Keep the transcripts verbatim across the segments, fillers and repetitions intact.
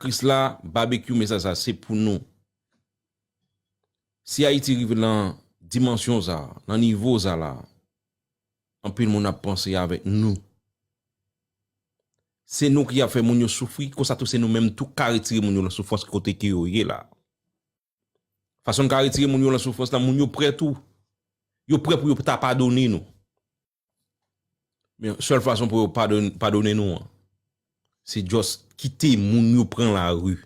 Krisla, Babekyou, mesaj sa se pou nou. Si Ayiti rive nan dimansyon sa, nan nivo sa la, anpil moun ap panse avèk nou. Se nou ki ap fè moun yo soufri, konsa tou se nou menm tou ka retire moun yo nan soufrans kote ke yo ye la. Fason n ka retire moun yo nan soufrans la, moun yo prè tou. Yo prè pou yo ta padone nou. Men sèl fason pou yo padone, padone nou an, se just kite moun yo pran lari.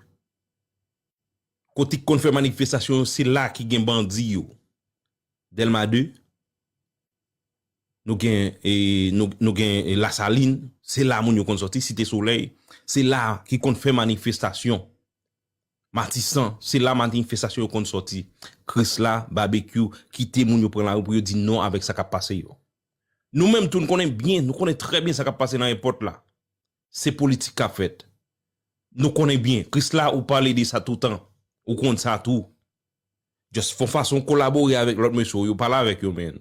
Kote ki konn fè manifestasyon yo, se la ki gen bandi yo. Dèlma de, nou gen, e, nou, nou gen, e, Lasalin, se la moun yo konn sòti, Site Solèy, se la ki konn fè manifestasyon. Matisan, se la manifestasyon yo konn sòti. Krisla, Babekyou, kite moun yo pran lari pou yo di non avèk sa k ap pase yo. Nou menm tou, nou konnen byen, nou konnen trè byen sa k ap pase nan èpòt la. Se politik k ap fèt. Nou konnen byen. Krisla, ou pale de sa toutan. Ou konn sa tou. Just fè yon fason kolabore avèk lòt mesye yo, pale avèk yo, men.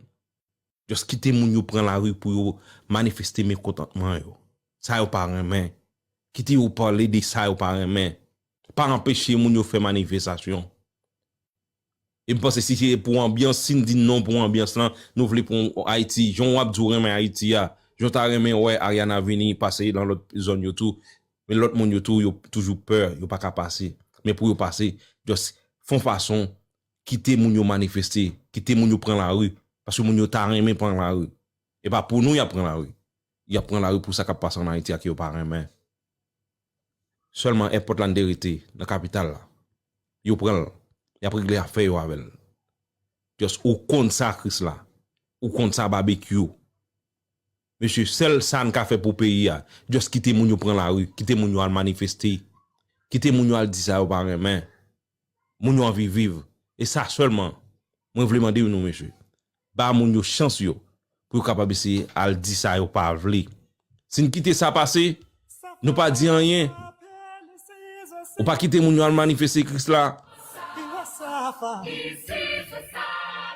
Just kite moun yo pran lari pou yo manifeste mekontantman yo. Sa yo pa renmen. Kite yo pale de sa yo pa renmen. Pa anpeche moun yo fè manifestasyon. E m panse si se pou anbyans, si n di non pou anbyans lan, nou vle pou Ayiti, jan w ap di w renmen Ayiti a, jan w ta renmen wè Ariana vini pase nan lòt zòn yo tou, men lòt moun yo tou, yo toujou pè, yo pa ka pase. Men pou yo pase, just fè yon fason, kite moun yo manifeste, kite moun yo pran lari, paske moun yo ta renmen pran lari. E pa pou nou y ap pran lari. Y ap pran lari pou sa k ap pase ann Ayiti a ke yo pa renmen. Sèlman èpòt la n te rete, nan kapital la. Yo pran l, y ap regle afè yo avè l. Just ou konn sa, Krisla. Ou konn sa, Babekyou. Mesye, sèl sa n ka fè pou peyi a, just kite moun yo pran lari, kite moun yo al manifeste, kite moun yo al di sa yo pa renmen. Moun yo anvi viv. E sa sèlman, mwen vle mande nou, mesye. Ba moun yo chans yo, pou yo kapab eseye al di sa yo pa vle. Si n kite sa pase, nou pa di anyen. Ou pa kite moun yo al manifeste, Krisla.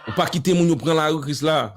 Ou pa kite moun yo pran lari, Krisla.